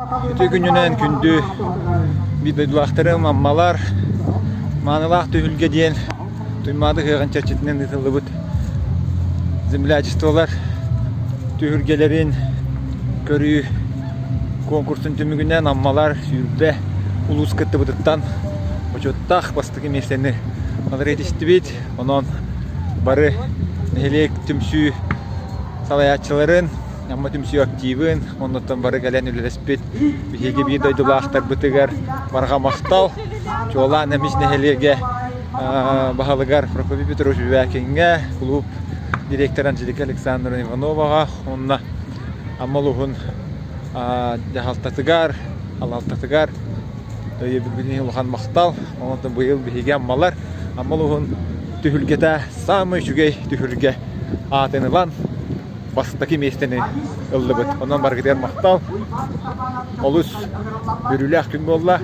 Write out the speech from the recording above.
Үтүө күнүнэн күндү биир дойдулаахтарым, Аммалар, маанылаах түһүлгэ диэн Туймаада ыһыаҕын чэрчитинэн ыытыллыбыт землячестволар түһүлгэлэрин көрүү конкурсун түмүгүнэн Аммалар 20 улуус кыттыбытыттан бочуоттаах бастакы миэстэни ылар этистибит. Онон бары нэһилиэк түмсүү салайааччыларын, Амма түмсүү активын, оннуттан бары кэлэн үлэлэспит биһиги биир дойдулаахтарбытыгар барҕа махтал. Чуолаан Эмис нэһилиэгэ баһылыгар Прокопий Петрович Бювякиҥҥа, клуб директора Анжелика Александровна Ивановаҕа уонна Амма улууһун дьаһалтатыгар, алалтатыгар өйөбүлгүтүн иһин улахан махтал. Онон быйыл биһиги Аммалар Амма улууһун түһүлгэтэ саамай үчүгэй түһүлгэ аатын ылан бастакы миэстэни ыллыбыт. Онон барыгытыгар махтал. Олус үөрүүлээх күн буолла.